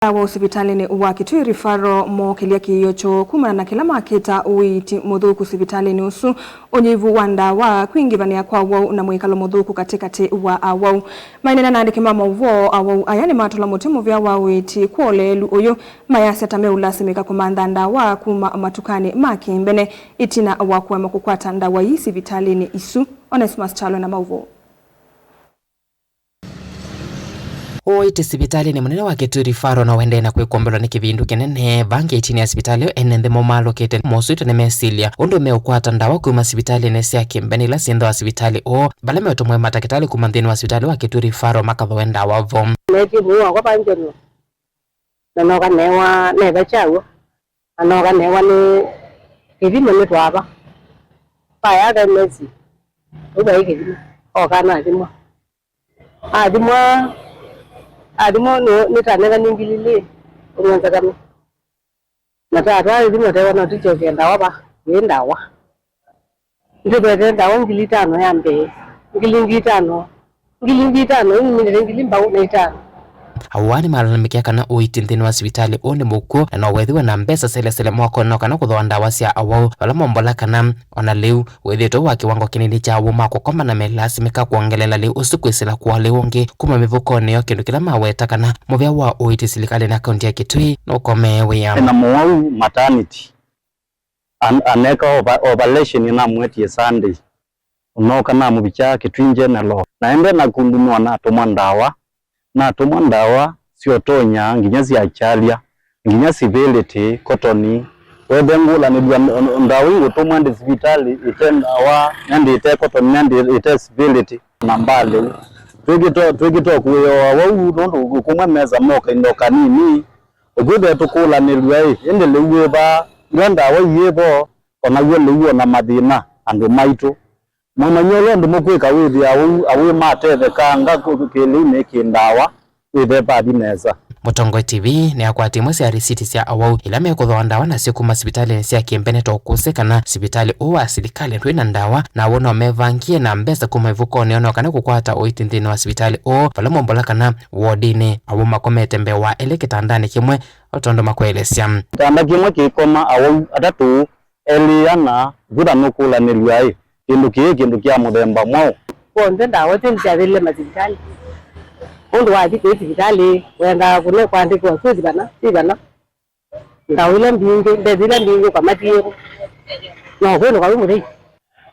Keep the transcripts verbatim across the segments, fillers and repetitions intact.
Awau sivitalĩnĩ wa Kitui Referral mookĩlya kĩĩo kyoo kumana na kĩla makĩta ũiiti mũthũku sivitalĩnĩ ũsu, ũnyivu wa ndawa, kwingĩvanĩa kwa awau na mwĩkalo mũthũku katĩkatĩ wa awau. Maineena na andĩki ma maũvoo, awau aya nĩmatũla mũtĩ mũvea wa ũiiti kwa ũleelu ũyũ, mayasya ta meũlasimĩka kũmantha ndawa kuma matukanĩ ma kĩmbene ĩtina wa kũema kũkwata ndawa ii sivitalĩnĩ isu. Onesmus Kyalo na maũvoo. Ũiiti sivitalĩnĩ mũnene wa Kitui Referral no ũendee na kwĩkombelwa nĩ kĩvindu kĩnene. Vaa ngetinĩ ya sivitalĩ ĩyo, ene nthĩ momaalũkĩte mosũĩtwe nĩ mesilya ũndũ meũkwata ndawa kuma sivitalĩnĩ sya kĩmbene ila syĩ nthĩ wa sivitalĩ ũũ, vala meũtũmwe matakĩtalĩ kuma nthĩnĩ wa sivitalĩ wa Kitui Referral makathooe ndawa vo. Neetie mũĩ wakwa va General, na nooka neewa neva kyaw'o, na nooka neewa nĩ kĩthimo nĩtwava. Vaya aka mesi, ũu vai kĩthimo, oka nathimwa. Athimwa, athimwa nĩ, nĩtanenga nĩ ngili ilĩ kũmwonza kamwe. Na tatwa athimwa tewa no tũkyoke ndawa va, yĩ ndawa. Ndĩvete ndawa ngili itano ya mbee, ngili ingĩ itano, ngili ingĩ itano, ĩu nĩmĩnĩte ngili mbau na itano. Awau nĩmalalamĩkĩa kana ũiiti nthĩnĩ wa sivitalĩ ũũ nĩ mũkw'ũ, na no wethĩwe na mbesa selesele mwakonĩ no kana kũthooa ndawa sya awau, vala mombola kana ona lĩu wĩthĩĩtwe wa kĩwango kĩnini kya awau ma kũkoma na melasimĩka kwongelela lĩu ũsu kwĩsĩla kũa lĩu ũngĩ kuma mĩvukonĩ yoo, kĩndũ kĩla maweta kana mũvea wa ũiiti silikalĩnĩ ya kaunti ya Kitui nũkomee wĩa. Ena mũwau maternity. An-, aneka ova-, operation namwetie Sunday. Ũnooka namũvikya Kitui General. Naendee na kundunwa natũmwa ndawa. Natũmwa ndawa syotonya nginya syakyalya, nginya civility, kotoni. Wethe ngũlanĩlw'a n-, n-, ndawa ingũtũmwa ndi sivitalĩ ite ndawa, nandi ite kotoni, nandi ite civility. Na mbaa lĩu. Twĩkĩto, twĩkĩto kũĩoa wau nũndũ kũmwe mesa moka indo kanini. Ũkwĩthĩa tũkũlanĩlw'a ĩ, ĩndĩ lĩu wĩ vaa, ila ndawa iyĩ vo, onaw'o lĩu ona mathĩna andũ maitũ. Mwamanyia ũla ũndũ mũkwĩka wĩthĩa awau, awau matethekaa nga kĩlĩunĩ kĩ ndawa, wĩthe pathi nesa. Mũtongoi T V nĩyakwata imwe sya risiti sya awau ila mekũthooa ndawa nasyo kuma sivitalĩnĩ sya kĩmbene ta ũkũsĩ kana sivitalĩ ũũ wa silikalĩ ndwĩ na ndawa, na awau no mevangie na mbesa kuma mĩvukonĩ yoo no kana kũkwata ũiiti nthĩnĩ wa sivitalĩ ũũ, vala mombola kana wodinĩ awau makomete mbee wa elĩ kĩtandanĩ kĩmwe, o tondũ makũelesya. Kĩtanda kĩmwe kĩkoma awau atatũ, elĩ ana, vutha nũkũlanĩlw'a ĩ, kĩndũ kĩĩ kĩndũ kya mũthemba mwaũ? Kw'onthe ndawa ĩsu nĩsyathĩlile masivitalĩ. Ũndũ wathi kwĩ sivitalĩ, wendaa kũne kwandĩkĩwa syũthi vana, syĩ vana. Ndawa ila mbingĩ, mbesa ila mbingĩ ũkamatie kũ? Na ũkwĩnũka wĩ mũthei.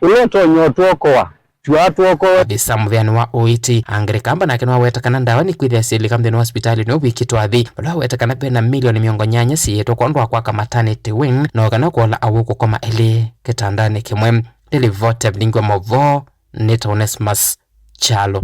Ũla ũtonya ũtwokoa, twaa twokoe. Avisa mũveani wa ũiiti, Angry Kamba, nake nĩwaweta kana ndawa nĩkwĩthĩa syĩlĩka nthĩnĩ wa sivitalĩ nĩwe wĩkĩtwe athi, vala waweta kana vena milioni mĩongo nyanya siĩtwe kwondũ wa kwaka maternity wing, no kana kũola awau kũkoma elĩ kĩtandanĩ kĩmwe. Nĩ livoti ya vilingi wa maũvoo, nĩ ta Onesmus Kyalo.